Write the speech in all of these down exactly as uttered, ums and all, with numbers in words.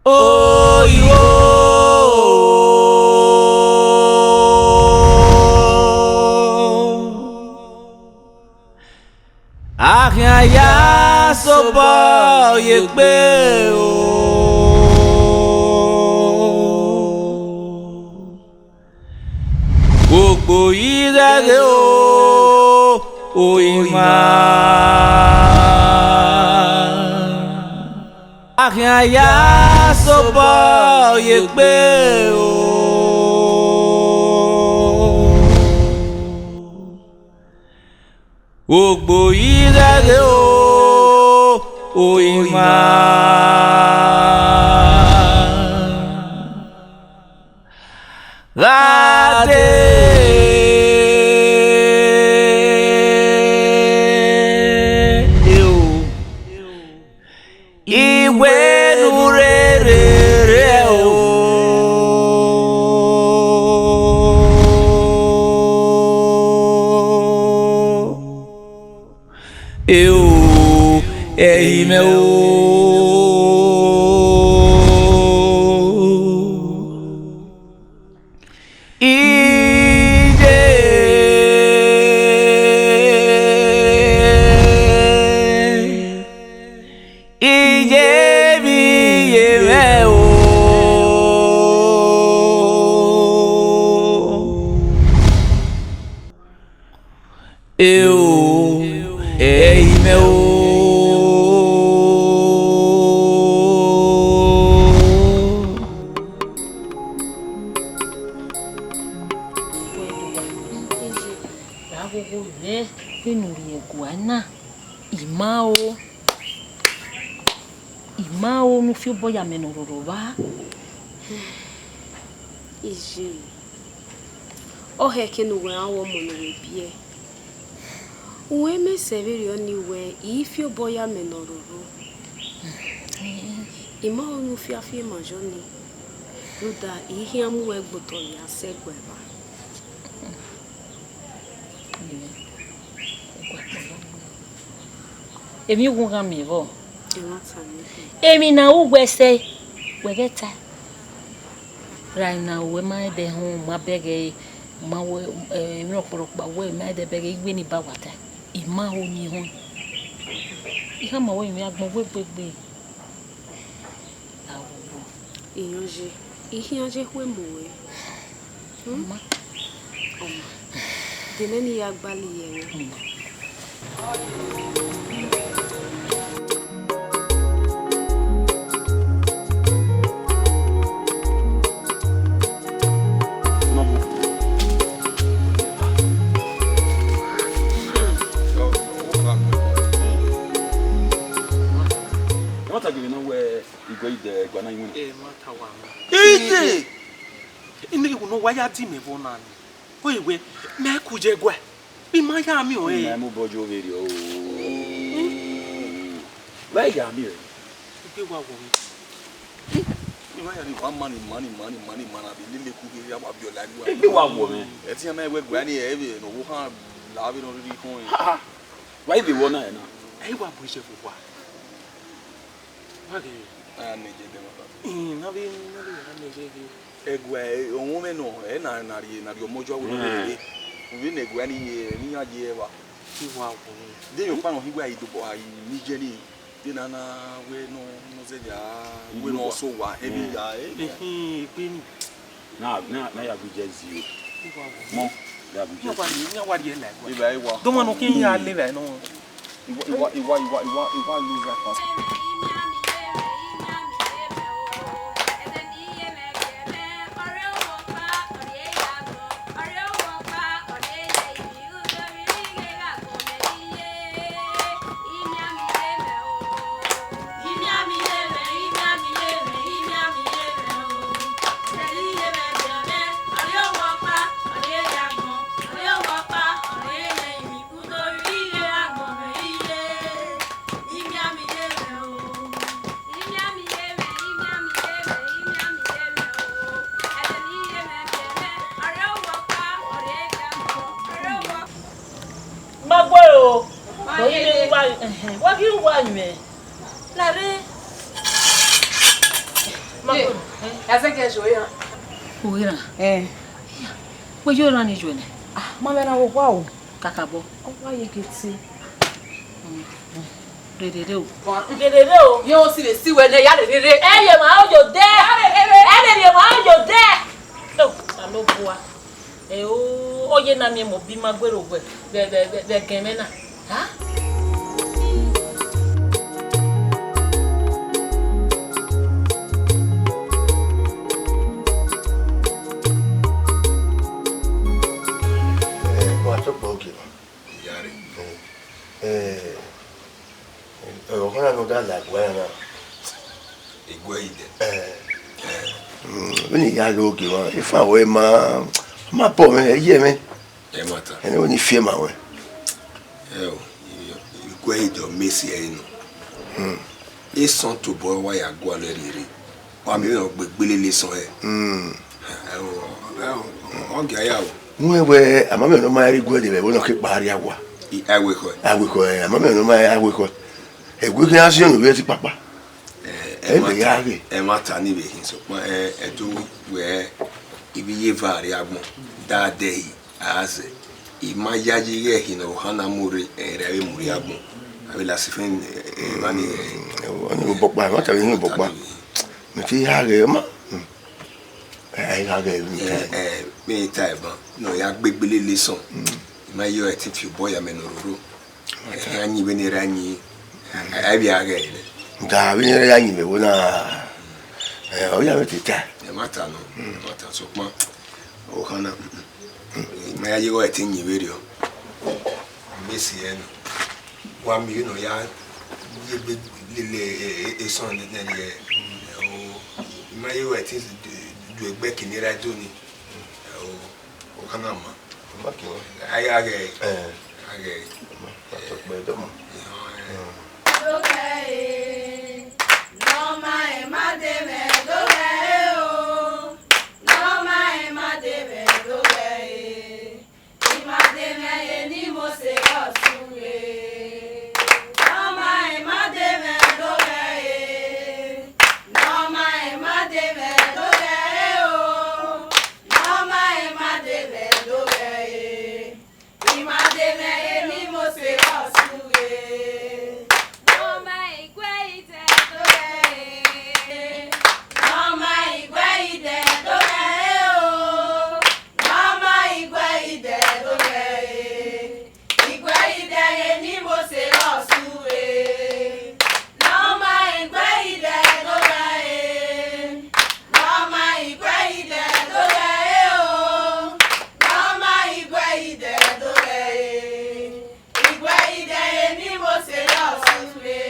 Oyo. A khian ya sobọ ye egbe o. Ogbo yi ghẹghe o, o ima. A khian ya sobọ ye egbe o. Ogbo yi ghẹghe o, o ima. Gha dee o, I wẹ ne u rere rẹ o. E o, ẹ i mwẹ o. Iye, iye vbe iye mwẹ o. E o, ẹ i mwẹ o. Ra ghogho mwẹ vbene u rhie guan na, I ma o, I ma o ne u fi obọ ya mẹ ne ọ rhorho vba. Iye, ọ hẹ ẹkẹ ne uwẹ ra wẹ ọmọ ne uwẹ biẹ. Uwẹ mẹ sẹ vberriọ nii wẹ I fi obọ ya mẹ ne ọ rhorho. I ma ho ne u fiafia ma yọ nii, rhunmwuda I khian mu uwẹ gbe otọ ya sẹ ẹguae evba. Emwi ughughan miẹn vbọ? Emwi ne a ru wẹ sẹ, wẹ ghẹ ta. Ra na wẹ ma ẹdẹ họn, ma bẹghe, ma wẹ, eh, emwi ọkpọlọkpa wẹ ma ẹdẹ bẹghe, I wẹ ne I ba wa ta. I ma ho ni họn. I khama wẹ emwi agbọn wẹ gbegbe. Aghogho. Iyọnye, I khian ye ekhue mu ruẹ. Hmm? Ọma. Ọma. De nene I ya gbalọ ye ẹre. Ọma. Ẹ ma ta gie mwẹ na wẹ I gu ẹre de ẹguae na ye iwinna. Ẹ ma ta wa mẹ. Ide! Ine ghi wẹ ne ọ wa ya di mẹ vbọ na ni. Ọ ye wẹ, mẹ ku ye ẹguae. I ma ya miẹn ọnrẹn. Mẹ mu obọ yo vberriọ o. Wẹ ya miẹn ọnrẹn. Egbe wa wọ mwẹ. I ma ya ni wa ma ni ma ni ma ni ma ni ma na vbe lele ku ghe ya wa biẹ ọla ni wa. Egbe wa wọ mwẹ. Ẹtin ma wẹ ẹguae ni ẹ vbe ne ọ wo khan la vbe ne ọ rhirhi khọn. Ha, ha. Wa i vbe wọ na ẹ na. Ẹ i wa bu iṣẹ fo wa. Wa ghe. A ya nẹ je dẹ mwa. Ih, na vbe, na vbe ya nẹ je ghe. Ẹguae, ọmwẹ nọ, ẹ na, na rhie, na rhie ọmọ jua wẹ ne ọ rhie. Uvbi ne ẹguae ni ye, ne iran ye ẹvba. I wa wọ. De emwi ọkpa nọ hin wẹ a i dobọ, a i ni jẹ ni, de na na wẹ nọ, nọ zẹdẹ a, wẹ nọ so wa, ẹvbi ya, ẹ. Ehin, egbe ni. Na, na, na ya gbe jẹ zero. I wa wọ. Mọ, ya gbe jẹ. Iran wa rhie, iran wa rhie la ẹguae. Iba, iwa. Dọmọ nọ khin ya le vbe nọ. Iwa, iwa, iwa, iwa, iwa, iwa lose that part. Ma gbe o. Wa ghi wa, ẹhẹn, wa ghi wa mẹ. Lare. Ye, ẹzẹgiẹ zẹ iran. Uwẹ iran? Eh. Wẹ ye iran ni zẹ nẹ? Ah, ma mwẹ iran vbe owa o. Kakabọ. Ọ wa ye ghe te. Rherere o. Rherere o. Ye o si vbe si wẹ nẹ, ya rherere. Ẹ ye emwa aro ye odẹ. Ya rherere. Ẹ rherere emwa aro ye odẹ. O, Osanobua. Ẹ o, ọ ye na miẹn mẹ obọ ima guerọ wẹ vbe, vbe, vbe, vbe ẹgẹn mwẹ na. Ha? Eh, wa tọkpọ ogie. Iyare. Eh, ọmwa na ne ọ da la ẹguae na. Ẹguae idẹ. Eh. Eh. Mm, vbene I ya ghe ogie mwa, efa ruẹ ma, ma bọ mwẹ, ẹ yẹ mwẹ. Ẹ ma ta. Ẹnẹ vbene I fiẹ ma ruẹ. Ẹ o, ẹguae idẹ ọ mẹ esi ẹre nọ. Mm. Esan tobọ wa ya gualọ rhie rre. Wa miẹn vbene ọ gbe gbele lele esan hẹ. Mm. Ẹ o, ẹ o, ọ gia ya o. Wẹ wẹ, a ma miẹn ne ọ ma rhie ẹguae idẹ vbe ẹvbo ne ọ ke kpa rrie awa. I, a wẹ ekhọe. A wẹ ekhọe, a ma miẹn ne ọ ma rhie, a wẹ ekhọe. Ẹguae khian si ọnrẹn ovbi ẹre ti kpakpa. Ẹ, ẹ Ẹ ma vbe ta, ya ghe. Ẹ ma ta ni vbe khin, sokpan, ẹ, ẹdẹ wẹ, ivbi iye eva rrie agbọn, da dẹe, a zẹ. I ma yayi ighẹ ẹhi ne ọ họn na mu rre, ẹ, rẹ vbe mu rrie agbọn. A vbe lasi fẹn, ẹ, ẹ, evba ni, ẹ, Ẹ, ọ ni obọ ọkpa, ẹ ma ta vbe hin obọ ọkpa. Mẹ te ya ghe, ma. Mm. Ẹ, ẹ, I gha ghe vbe I ta. Ẹ, ẹ, vbe I ta ẹban, ne ọ ya gbe gbele lele esan. Mm. I ma ye ọre ẹtin fi obọ ya mẹ ne ọ roro. Ẹ, a yin vbene erha yin, a, a, a vbe a ghẹ nẹ. Da vbene erha yin vbe ẹvbo na, ẹ, ọ ya vbe te ta. Ẹ ma ta nọ, ẹ ma ta sokpan. Ọ họn na, mm, mm, I ma ya ye ọre ẹtin yin vberriọ. Mẹ si ẹre nọ. Wa miẹn vbene ọ ya ye egbe lele, e, e, esan nẹ, nẹ, nẹ, o, I ma ye ọre ẹtin du egbe kene erha do ni. O, ọ họn na ma. Ma ke wọn. A ya ghẹ. Eh. A ghẹ. Ma, ma tọ kpẹ dọ ma. Ìhọn, ẹ. Mm. Dọghẹ e, ne ọ ma ẹ ma de mwẹ, dọghẹ e o. Ne ọ ma ẹ ma de mwẹ, dọghẹ e. I ma de mwẹ eni Mosi Ọsughe. Ne ọ ma ẹ ma de mwẹ, dọghẹ e. Ne ọ ma ẹ ma de mwẹ, dọghẹ e o. Ne ọ ma ẹ ma de mwẹ, dọghẹ e. I ma de mwẹ eni Mosi Ọsughe. Ne ọ ma iguẹ idẹ, dọghẹ e. Ne ọ ma iguẹ idẹ, dọghẹ e o. Ne ọ ma iguẹ idẹ, dọghẹ e. Iguẹ idẹ eni Mosi Ọsughe. Ne ọ ma iguẹ idẹ, dọghẹ e. Ne ọ ma iguẹ idẹ, dọghẹ e o. Ne ọ ma iguẹ idẹ, dọghẹ e. Iguẹ idẹ eni Mosi Ọsughe.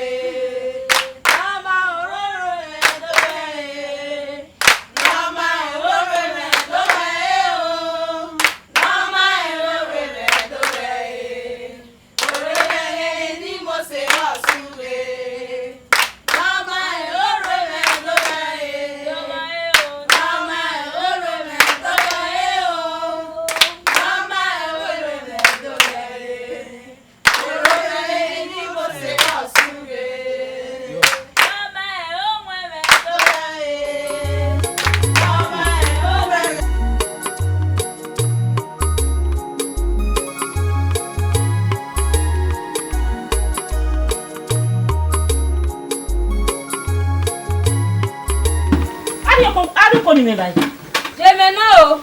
Ne ọ ma ororo mwẹ, dọghẹ e. Ne ọ ma ororo mwẹ, dọghẹ e o. Ne ọ ma ororo mwẹ, dọghẹ e. Ororo mwẹ eni Mosi Ọsughe. Ne ọ ma ororo mwẹ, dọghẹ e. Ne ọ ma ororo mwẹ, dọghẹ e o. Ne ọ ma ororo mwẹ, dọghẹ e. Ariọkọ, ariọkọ ni mẹ ba yi. Ye mẹ nọ o.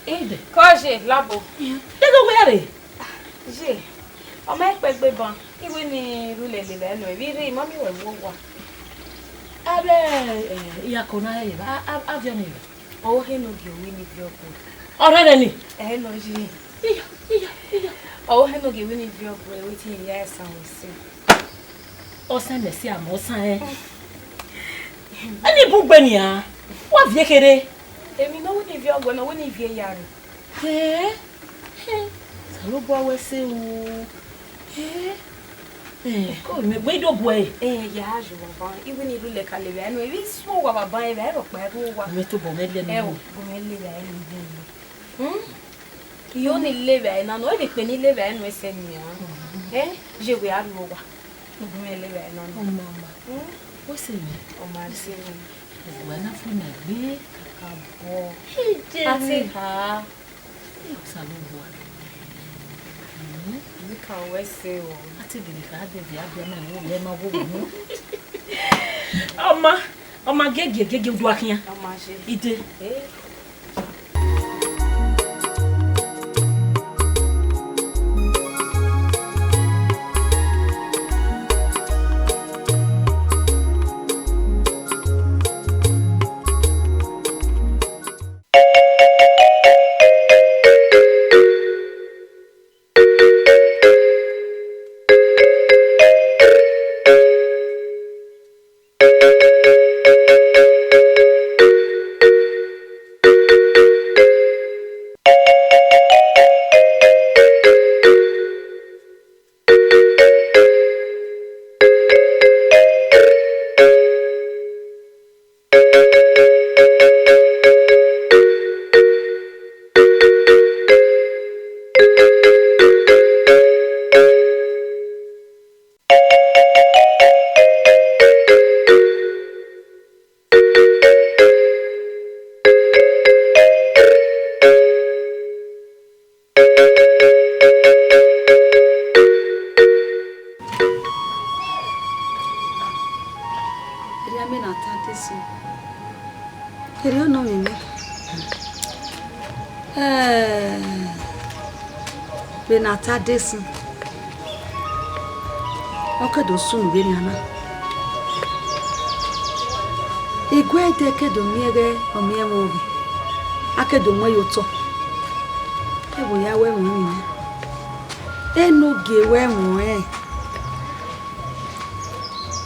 Ede. Kọ je, labo. Ede wẹ rre. Je, ọ ma kpẹ gbe ban, I wẹ ne I rhulẹ lele ẹre nọ, emwi rre, I ma miẹn wẹ vbe owa. Avbe, eh, iyakọ na rre, a, a, a viọ ni rre. Ọ he ne ogie wẹ ne I viọ gbe. Ọ rre ni? Ẹ nọ yi. Iya, iya, iya. Ọ he ne ogie wẹ ne I viọ gbe, wẹ te I ya ẹsan wẹ sẹ. Ọsẹ mẹ si amọ ọsan ẹn. Ẹni bun gbe nian, wa viẹ kherhe. Emwi ne ọ wẹ ne I viọ gbe, ne ọ wẹ ne I viẹ ya rre. Hẹẹ, hẹẹ, Osanobua wẹ ẹse o. Hẹẹ, hẹẹ, ko mẹ gbe do guẹ. Ẹ ya ju baba, I wẹ ne I rhulẹ ka lele ẹre nọ, I vbe suẹn owa baba, ẹ vbe rhọkpa ẹre owa. Mẹ tobọ mwẹ lẹ nọ. Ẹ o, bu mwẹ lele ẹre nọ. Hmm? Iyo ni lele ẹre na nọ, ẹ vbe kpe ne I lele ẹre nọ ẹsẹ nian. Ẹ, je wẹ a rrie owa. Bu mwẹ lele ẹre na nọ. Ọ mama. Hmm? Wẹ sẹ mẹ? Ọ ma sẹ mẹ. Ẹguae na fu mẹ gbe kakabọ. Ije a te mẹ. Ha. Osanobua. Hmm. Emi ka wẹ sẹ o. A te gele kha dẹdẹ, a biẹ ma wo, lẹ ma wo mu. Ọ ma, ọ ma gege, gege, u do khian. Ọ ma je. Ide. Eh. Erriọ mẹ ne a ta de sunu. Erriọ nọ mwẹ mẹ. Eh, vbene a ta de sunu, ọ ke do sunu vbenian na. Iguẹdẹ ke do miẹn ighẹ ọ miẹn mwẹ ovbi, a ke do mu ẹn ye otọ. Ẹvbo ya wẹ ẹmwẹ ọnii nẹ. Enogie wẹ ẹmwẹ ọnrẹn.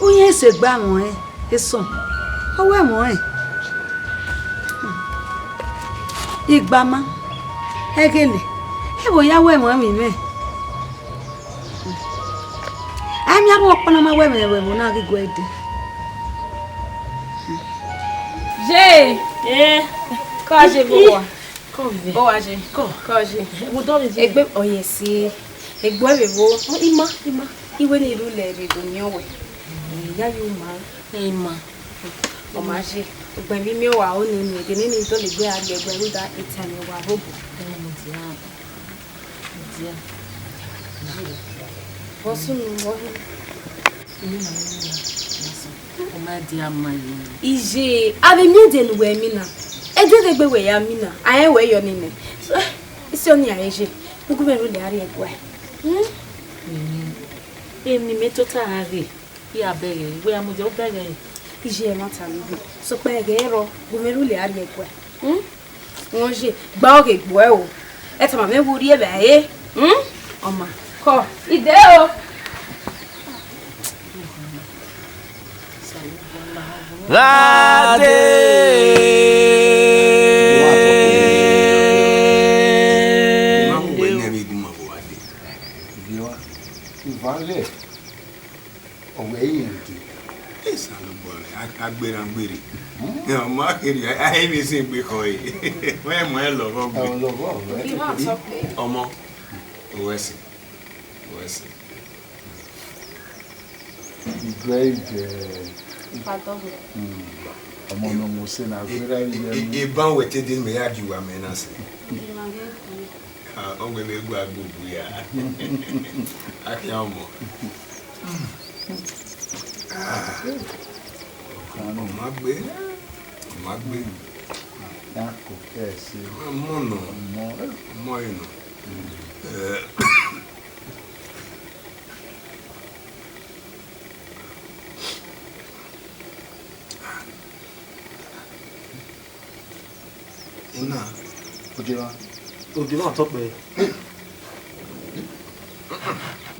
Uyẹn sẹ egbe ẹmwẹ ọnrẹn, esọn, ọ wẹ ẹmwẹ ọnrẹn. Igbama, ẹghele, ẹvbo ya wẹ ẹmwẹ ọnrẹn mwẹ. A miẹn avbe ọkpa ne ọ ma wẹ ẹmwẹ vbe ẹvbo na ghi guẹ dee. Ye. Eh. Kọ je vbe uwa. Kọ vbe. Bọ wa je. Kọ. Kọ je. Wo dọ vbe je. Egbe ọ ye si. Egbe vbe vbo. Ọ, ima, ima. Iwe ni rhulẹ rre do miẹn wẹ. Eh, ya yo ma. Ima. Ọ ma je. Ugbẹn vbe miẹn wa o nene, ẹdẹ nene dọlegbe a gbe ẹguẹ rhunmwuda etẹn ne wa rhobọ. Ẹ, mo dia. Mo dia. Vbọ sunu, vbọ hu. Unu ma ru na, na sẹ, ọ ma dia ma ye. Iye, avbe miẹn ẹdẹ ne uwẹ mina, ẹdẹ vbe egbe wẹ ya mina, a rẹn wẹ yọ nene. So, eh, isi ọnii a re ye, ne u gu mwẹ rhulẹ a rrie ẹguae. Hmm? Emwi, emwi mẹ tota gha ghe, I gha bẹghe, wẹ a mudia u bẹghe. Iye ẹmwata ne u ghi, sokpan ẹghẹ rrọọ, gu mwẹ rhulẹ a rrie ẹguae. Hmm? Wọ́n ṣe gba ọghe gbuẹ o. Ẹ tama mwẹ vbe u rhie vbe ẹre. Hmm? Ọ ma kọ. Ide o. Gha dee. Ivan ghẹ. Ọ wẹ irẹn dee. Esanobua mwẹ, a, a gberra gberra. Hmm? Ọ ma kherriọ, a, a i vbe sẹ egbe khọe. Wẹ mu ẹn lọghọ gbe. Ọ lọghọ, ọ lọghọ. Ọmọ, owẹ sẹ, owẹ sẹ. Ibrahim jẹ. Father. Hmm. Ọmọ ne ọ mu sẹ na, gberra iye. E, e, mu. Eban wẹ te de mẹ ya gie uwa mẹ na sẹ. Ima ghẹ. Ah, ọ wẹ vbe gua gbogbo ya. Akhian ọmọ. Ah, ọ ma gbe, ọ ma gbe. Ya ko kẹ ẹse. Ọmọ nọ. Ọmọ. Ọmọ yìí nọ. Eh. Ina. Ojeva. Ojeva tọkpẹ.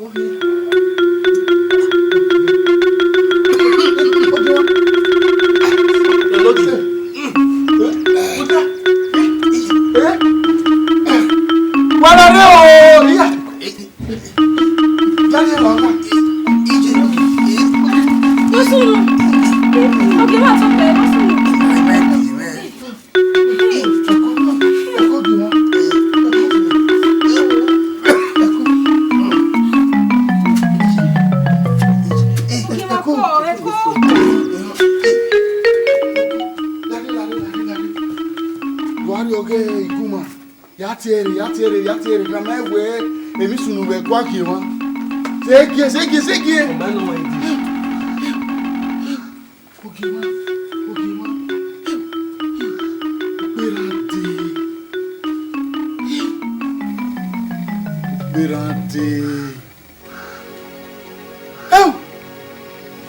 Ojeva. Elodi. Ojeva. Wa na re o, iya. Daniel, wa wa. Ije. Lọsùn. Ọgẹ wà tó bẹ, lọsùn. Ẹkọ, ẹkọ. Wa rrie ọghe iguma. Ya tie ẹre, ya tie ẹre, ya tie ẹre, kha ma wẹ emwi sunu vbe ẹguae gie mwa. Segie, segie, segie. Ogie mwa, ogie mwa. Ukpe ra dee. Ukpe ra dee. Ẹu!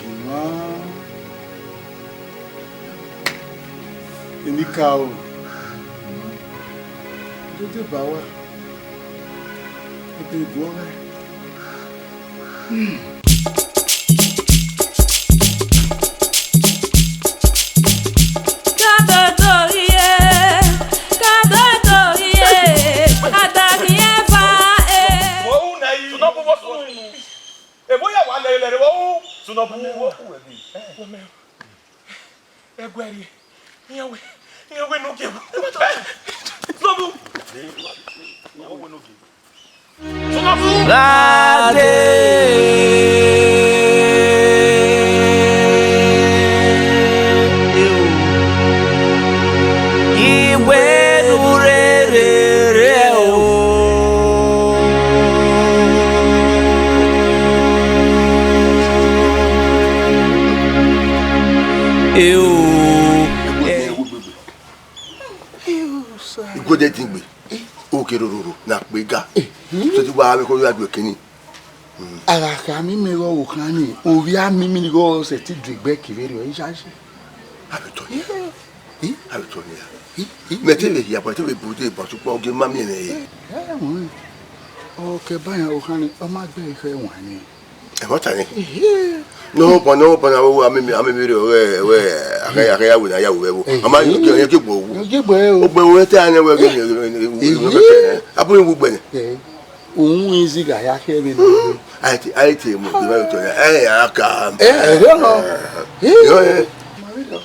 Emwa, enikaro, dede ba wa, ebe guọ mwẹ. Ka do do ye, ka do do ye, a da khian eva, eh. Wo u na yi, Sunọbu, wo sunu. Ebo ya wa lẹrẹ lẹrẹ, wo u Sunọbu, wo u ẹbi. Ẹguẹ rrie, iran wẹ, iran wẹ ne ogie wu. Sunọbu. Sunọbu. Gha dee, iwẹ ne u rere rre o. Eo. Iguẹdẹ din gbe, ogie rororo ne a kpe ga. Sẹtin wa vbe kho ya gbe kini. A gha kha miẹn imẹ igho ọvbokhan nii, ovbi a miẹn imẹ igho sẹtin du egbe ke vberriọ, I yayi. A vbe tọ nian. A vbe tọ nian. Mẹ te vbe hia, mẹ te vbe bu de, but sokpan ogie ma miẹn mwẹ re. Ẹ, ẹ, wẹ. Ọ ke ba iran ọvbokhan nii, ọ ma gbe ẹre khẹ wan nii. Ẹmwata nẹ. Ehie. Ne ọ ban, ne ọ ban, avbe ameme, ameme rre ọghe, ẹwẹ, a gha ya, a gha ya wẹ ne a ya wẹ vbo. Ehie. A ma ye ogie, ọ ye ogie gbe wu. Ọ ye ogie gbe o. Ogbe wẹ te a nẹ wẹ ghe, ehie, abọ wu gbẹ nẹ. Ehie. Uhunmwu iziga ya khiẹ vbe nọ. A i te, a i te mu, gbe ma tọ ya. Ẹ, a ka. Ẹ, ẹ, ẹ, nọ. Ehie. Yọ, ẹ. Ma vbe dọ.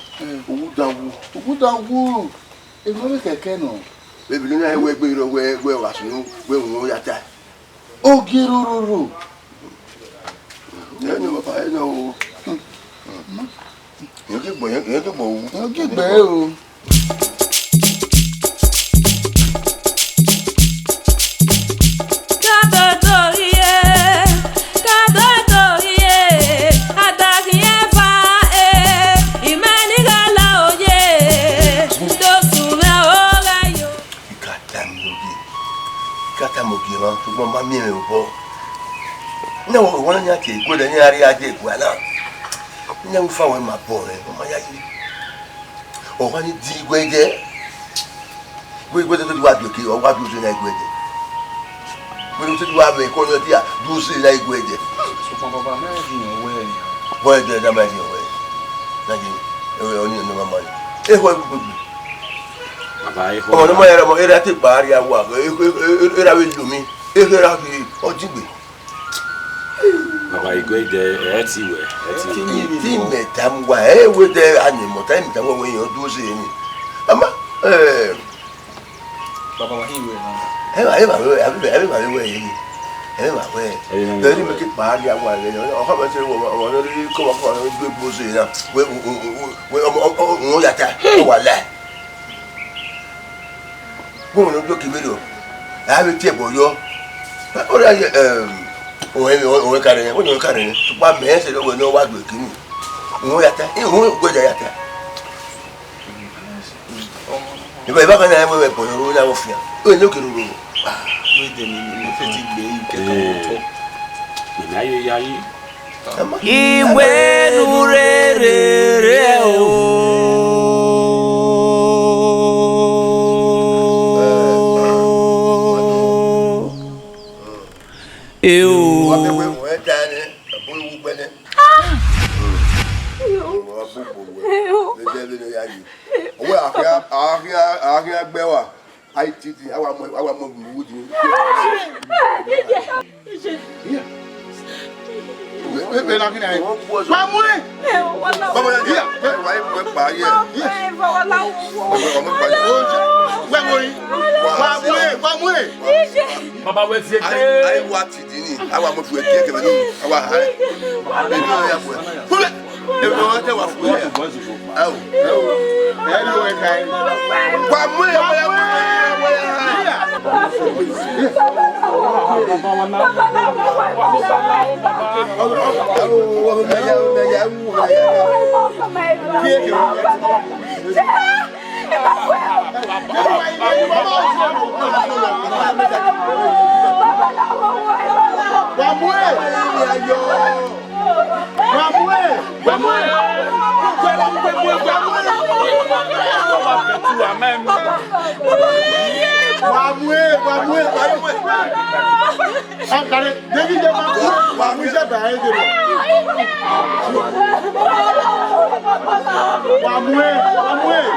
Owu dan wu. Owu dan wu. Emọ vbe kẹkẹ nọ. Vbe bi ne a wẹ gbe rọ wẹ, wẹ wa sunu, wẹ wu ya ta. Ogie rororo. Ẹ nọ, baba, ẹ nọ o. Ẹ ghi gbọ, ẹ ghi gbọ o. Ẹ ghi gbẹ o. Ka do do ye, ka do do ye, a da khian eva, eh, imẹ ni gha la oye, do sunu mwẹ o gha yo. I ka tama ogie, I ka tama ogie mwa, sokpan ma miẹn mwẹ obọ. Ne owa na yan tie iguẹdẹ, ne a rhie a die egua na. Ne ufa wẹ ma bọ rẹ, ọ ma yayi. Ọ wa ni di iguẹdẹ. Iguẹdẹ, iguẹdẹ te wa do ke, ọ wa do se na iguẹdẹ. Iguẹdẹ te wa vẹ ko ni dia, do se na iguẹdẹ. Sokpan baba, mẹ ghi yan wẹ. Bọ ẹdẹ da ma ghi yan wẹ. Na ghi, ẹ, ọ ni, ọ ni ma ma. Ehọ iguẹdẹ. Baba, ehọ. Ọmọ ne ma ya, ọmọ, erha te gba rria wa, e, e, e, erha vbe lo mi, erha vbe ọdingbe. Baba, iguẹdẹ, ẹ ti wẹ, ẹ ti wẹ. Ti mẹ tama uwa, ẹ wẹ dẹ a ni mọ, ta mẹ tama uwa wẹ yan do se ni. Ama, ẹ, baba wa hi wẹ na. Ẹ ma, ẹ ma wẹ, ẹ ma wẹ, ẹ ma wẹ. Ẹ ma wẹ. Ẹ ma wẹ. Ẹ ni mẹ ke kpa rria wa rẹ, ọ ka mẹ se wọ, ọ ne ko wa ko wa do gbo se na. Wẹ, wẹ, ọmọ, ọ, ọ, ọ, ya ta, ọ wa la. Gu wẹ ne ọ do ke vberriọ, a vbe tie ẹbọ yọ. Ọ ra ye, ẹm, ọmọ ẹmwẹ, ọmọ ẹmwẹ ka rre, wẹ ne ọ ka rre, sokpan mẹ sẹ wẹ ne ọ wa do ke ni. Uhunmwu ya ta, uhunmwu iguẹdẹ ya ta. Eba, eba ka na wẹ ẹbọ yọ, wẹ na wẹ fian. Wẹ ne ọ ke roro. Wẹ de ni, ni fẹ ti gbe yi kẹkẹ otọ. Mẹ na ye yayi. Iwẹ ne u rere rre o. Eo. Wa mẹ wẹ, wẹ ta nẹ, ẹbọ wu gbẹ nẹ. Wa bu bo wẹ. Ẹo. Vbe de vbe ne ya yi. Wẹ a khian, a khian, a khian gbe wa. A i titi, a wa mu, a wa mu wu di. Vbe, vbe, vbe na ghi na. Wa mu ẹn. Baba ya, wa mu ẹn kpa ye. Wa mu ẹn kpa ye. Wa mu ẹn, wa mu ẹn. Baba wẹ tie ke. A i wa titi ni, a wa mu ẹn kpa ye kẹmẹ ni, a wa ha ẹn. Vbe ne ọ ya bu ẹn. Ẹ wẹ, ọ te wa fu ya. Ao. Wa mu ẹre, wa mu ẹre, wa mu ẹre. Wa mu ẹre. Wa mu ẹre, wa mu ẹre. Wa mu ẹre, wa mu ẹre, wa mu ẹre. Akare, David, wa mu ẹre, wa mu ẹre, ba ẹre. Wa mu ẹre, wa mu ẹre.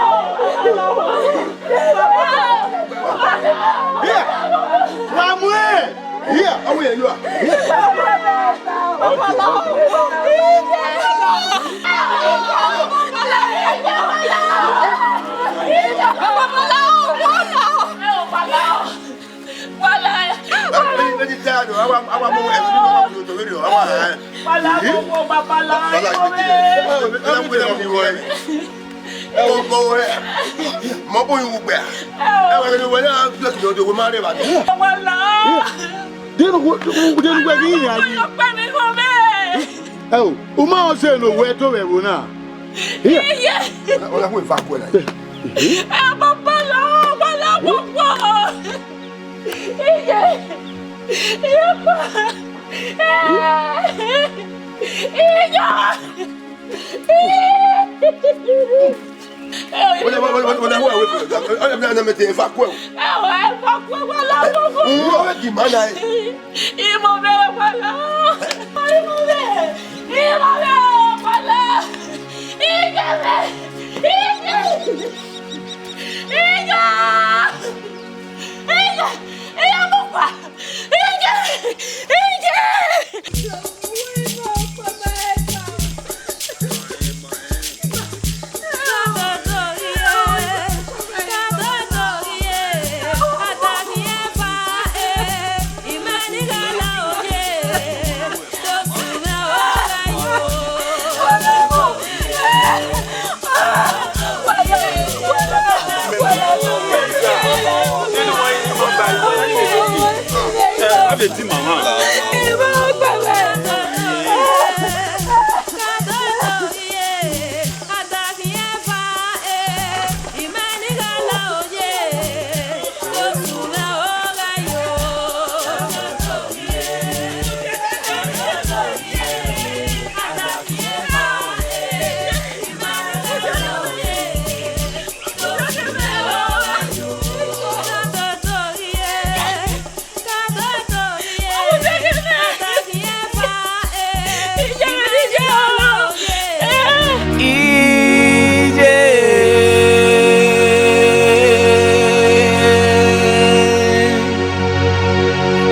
Wa mu ẹre. Here, how are you? Ọmọ wẹ, mọ bọ yin ugbẹ. Ẹ wẹ ne wẹ na bless me, do we ma re ba. Wala. Denu, denu wẹ ghi yan yi. Ọpẹ mi kọ mẹ. Ẹ o, u ma ọ sẹ ne wẹ to vbe ẹvbo na. Iye. Ọ ya hu eva ku ẹre. Ẹ baba la, wala gbogbo. Iye. Iye. Iye. Wọlẹ, wọlẹ, wọlẹ, wọlẹ, wọlẹ, wọlẹ, wọlẹ, mẹ te eva kuẹ o. Ẹ wẹ, eva kuẹ, wọlẹ, wọlẹ. N wọ wẹ gi ma na ẹ. Imọ mwẹ, wọlẹ. Imọ mwẹ, imọ mwẹ, wọlẹ. Iyẹ mwẹ, iyẹ. Iyẹ. Iyẹ, iyẹ, mo pa. Iyẹ, iyẹ.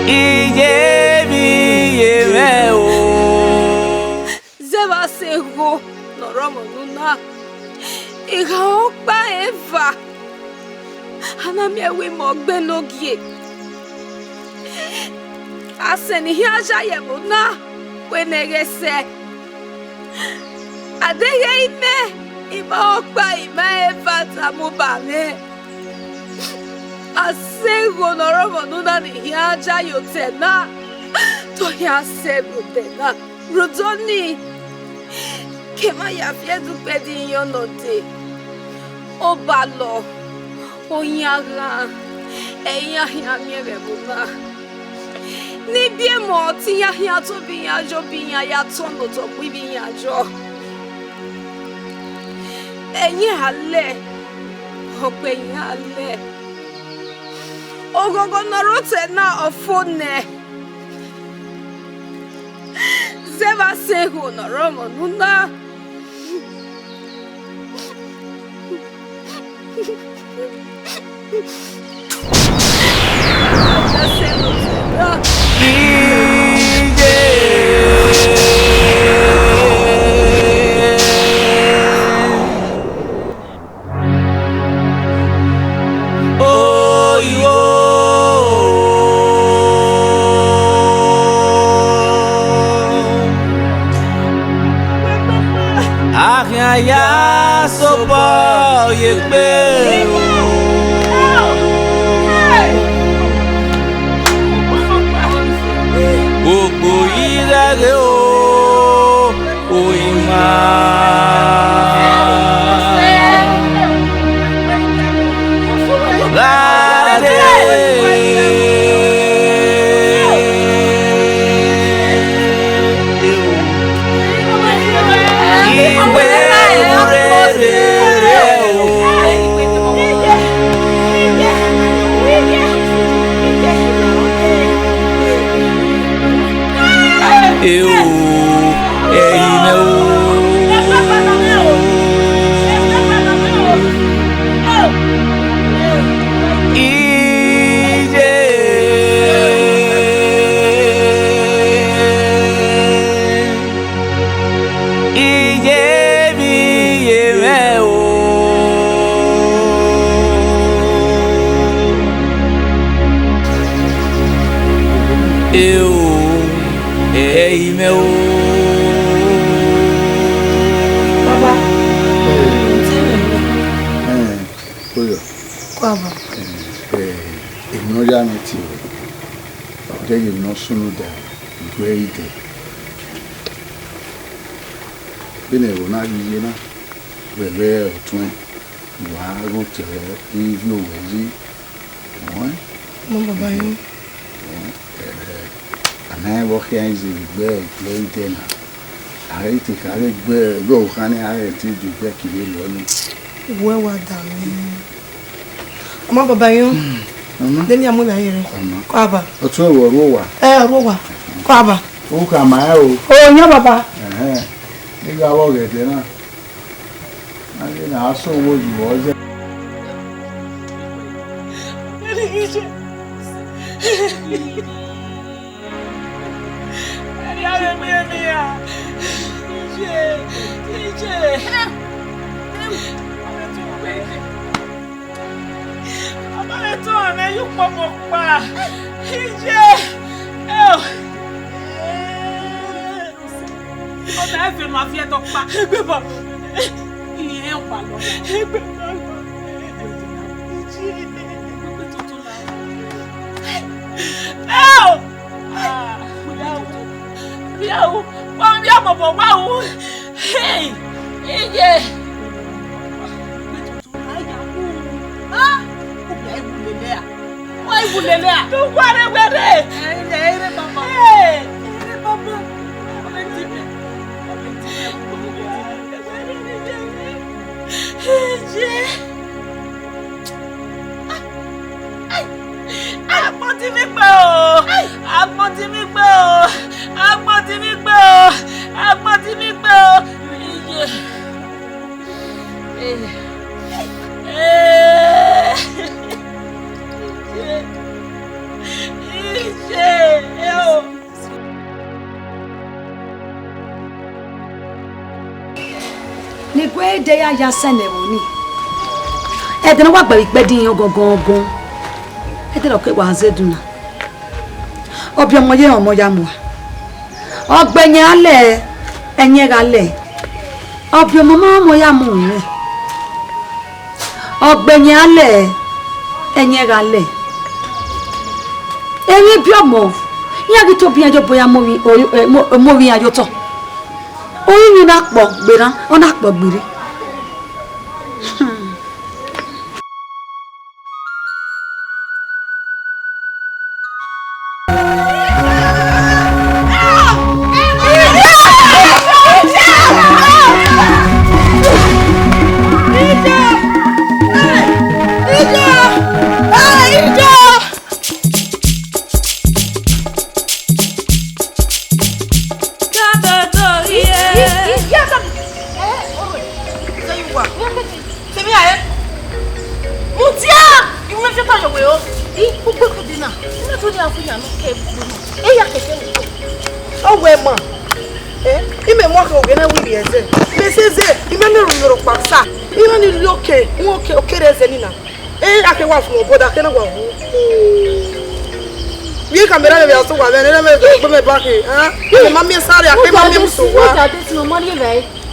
Iye vbe iye mwẹ o. Zẹ vbe a sẹ egho ne ọ rre ọmọ ne u na, I gha ọkpa eva, a na miẹn wẹ imẹ ọ gbe ne ogie. A sẹ ne I khian ya ye ẹvbo na, wẹ ne ẹghẹ sẹ. A deghẹ imẹ, I ma ọkpa, I ma eva tama uba mwẹ. A sẹ egho ne ọ rre ọmọ ne u na ne I khian ya ye otọ na, te ọ khian sẹ vbe otọ na. Rhunmwuda ọnii, ke ma ya viẹ ẹdẹ ukpẹdẹ iyọn nọ dee, obalọ, oyan ghan, ẹ i iran khian miẹn vbe ẹvbo na. Ne ibiẹmọ te iran khian tobọ iran yọ, obọ iran ya tọn ne otọ gbe ivbi iran yọ. Ẹyin a lẹ, ọkpẹ iran a lẹ. Oghọghọ ne ọ rre otọ na, ọ fo nẹ. Zẹ vbe a sẹ egho ne ọ rre ọmọ ne u na. Ya sobọ ye egbe o. Gbogbo yi rẹghe o, o ima. Gha dee. Eo, ẹi mẹ o. Iye. Iye vbe iye mwẹ o. Eo, ẹi mwẹ o. Baba. Ẹn, Oyo. Kua ba. Ẹn, emwi ne ọ ya mwẹ tie ruẹ, ọ deghẹ emwi ne ọ sunu da, I gu ẹre dee. Vbene ẹvbo na ghi ye na, wẹ vbe ọtuẹn, wa ghe otọ ivbi owẹ yi. Ọẹn. Mọ baba yo. Ọẹn, ẹ, a ma rẹn vbe ọ khian ize vbe egbe ẹre na. A ghi te kha vbe egbe ẹre, vbe okhan ni a ghi te do egbe ẹre kevbe lọ ni. Uwẹ wa da mwẹ. Ọ ma baba yo. Ọma. De ne a mu na yere. Ọma. Kua ba. Ọtuẹn vbe ọ ru owa? Ẹ, ọ ru owa. Kua ba. U khama ẹre o. O, yan baba. Ẹhẹn. I gha vbe ọghẹdẹ na. A ghi na so owo yi vbe ọ zẹ. Ọ ma vbe tọ mwẹ ye ukpọmọ ọkpa. Iye. Eo. Ọ na ẹfe ma viẹ dọkpa. Egbe baba. Iye ọkpa lọ. Egbe baba. Iye. Egbe tuntun la. Eo. Ah, Ọlọrun, Ọlọrun, wa vbe ọmọ wa ru. Hey, iye. Egbe tuntun la ya wu. Ah, u bia iwu lele a. Wa iwu lele a. Tu guare were. Ere, ere baba. Hey, ere baba. Ọmọ ti bẹ. Ọmọ ti bẹ. Iye. Agbọn ti mi gbe o! Agbọn ti mi gbe o! Agbọn ti mi gbe o! Agbọn ti mi gbe o! Iye. Eh. Eh. Iye. Iye. Eh, o. Ne I gu ẹre dee ya ya sẹ ne ẹvbo nii. Ẹdẹ ne ọ wa gbe vbe ikpẹdẹ iran gọngọngọn, ẹdẹ ne ọ ke wa zẹ edunna. Ọbiọmọ ye ọmọ ya mua. Ọgbẹyẹn a lẹ, ẹyẹn gha lẹ. Ọbiọmọ ma ọmọ ya mu rẹn. Ọgbẹyẹn a lẹ, ẹyẹn gha lẹ. Emwi biọmọ, iran ghi tobọ iran ye obọ iran mu ovbi, o, e, mu, mu ovbi iran ye otọ. Orinmwi na kpọ gberra, ọ na kpọ gberre. Tẹmia ẹ. Mudia! Iwẹ fi ọkọ yọ wẹ o. I, u gbe kudi na. Ina to ni a fu yan nọ kẹ gbogbo na. E ya kẹkẹ wẹ. Ọ wẹ ma. Eh, imẹ mu ọkẹ ogene wiri ẹzẹ. Mẹ sẹ zẹ, imẹ ne ru yoro kpa sa. Ina ni ri oke, mu oke, oke rẹ zẹ ni na. Eh, a ke wa fun obọ da ke na wa wu. Vbe camera ne vbe a so wa vbe ne mẹ do gbe mẹ back, eh? Mẹ ma miẹn sare, a ke ma miẹn so wa. Mẹ ta de si mo mọ ni vbe.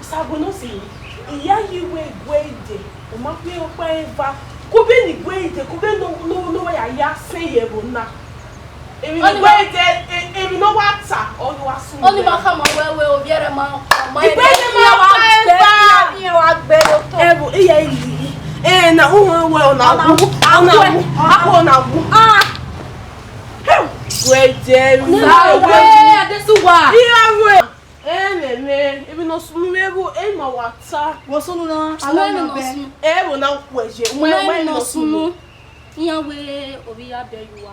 Sago no si, I ya yi wẹ Guede, ọ ma kpe ọkpa eva, kube ne Guede, kube no, no, no wa ya ya sẹ ye ẹvbo na. Emwi ne Guede, e-, emwi ne ọ wa ta, ọ ghi wa sun. Ọni ma khama wẹ, wẹ ovbi ẹre ma, ma Guede ma wa gbe, iran wa gbe ye otọ. Ẹvbo, iye ili. Eh, na, u wa wẹ, ọ na wu, ọ na wu, ọ na wu. Ah. Guede, emwi ne ọ wa ta. Adesuwa. Iran wẹ. Ẹmwẹ mwẹ, emwi ne ọ sunu mwẹ vbo, emwi ne ọ wa ta. Vbọ sunu na? Ẹmwẹ ne ọ sunu. Ẹvbo na khuẹ ye, u ma, u ma emwi ne ọ sunu. Iran wẹ ovbi ya bẹ ye uwa.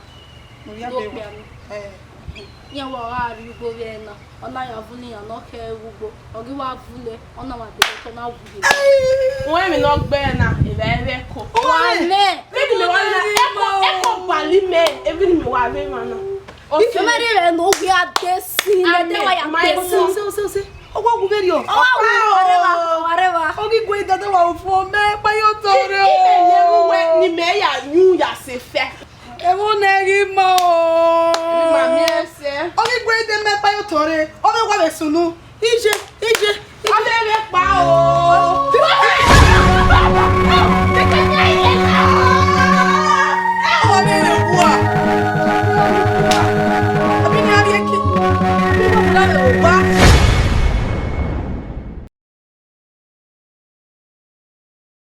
Ovbi ya bẹ ye uwa. Okpia ni. Eh. Iran wẹ ọ gha rrie ugbo vbe ẹna, ọ na ya vune iran ne ọ khẹ vbe ugbo, ọ ghi wa vune, ọ na wa dee otọ na wu ye. Wẹ emwi ne ọ gbe na, evba ẹvbo ẹko. Wa nẹ. Vbene mẹ wa na, ẹko, ẹko bali mẹ, vbene mẹ wa vbe emwa na. Ose. Mẹ rhie rẹ ne ọ wia de sin, ne de wa ya de sin. Ose, ose, ose. Ọ wa wu vberriọ. Ọ wa wu, ọ rre evba, ọ rre evba. Ọ ghi gu ẹre dada wa ofo mẹ, kpa ye otọ rre o. Imẹ ne ru wẹ, ne imẹ ya yu ya sẹ fẹ. Ẹvbo ne ghi ma o. Ma miẹn sẹ. Ọ ghi gu ẹre de mẹ kpa ye otọ rre. Ọ vbe wa vbe sunu. Ije, ije. Ọ vbe vbe kpa o. Ẹ wa vbe rre wa.